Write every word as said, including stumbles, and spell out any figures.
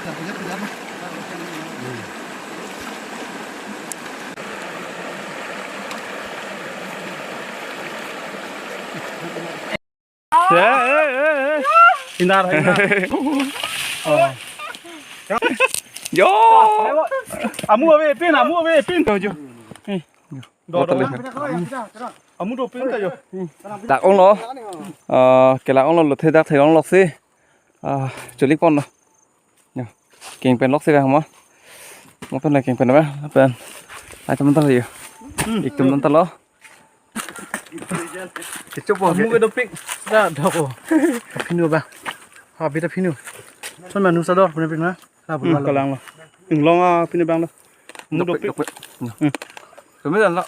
Eh, eh, eh, eh. Indar, indar. Oh. Yo. Amu ave pin, amu ave pin. Jo, jo. Eh. Do, do. Amu do pin ta jo. Dak onglo. Ah, ke la onglo, lothe dak thek onglo si. Ah, chuli pon lo. Yo. Keng pen lok si ba mo. Mo pen la keng pen ba. Pen. Ai teman ta lo yo. Hmm. Ik teman ta lo. Kecho po. Amu ke dopik. Da doko. Phinu ba. Ha, bita phinu. Son manu sador punya pin na. Ha, hmm, bulan lo. Kalang lo. Inglong a phinu bang lo. Amu dopik, dopik. Dopik. Hmm. Kami dan lo.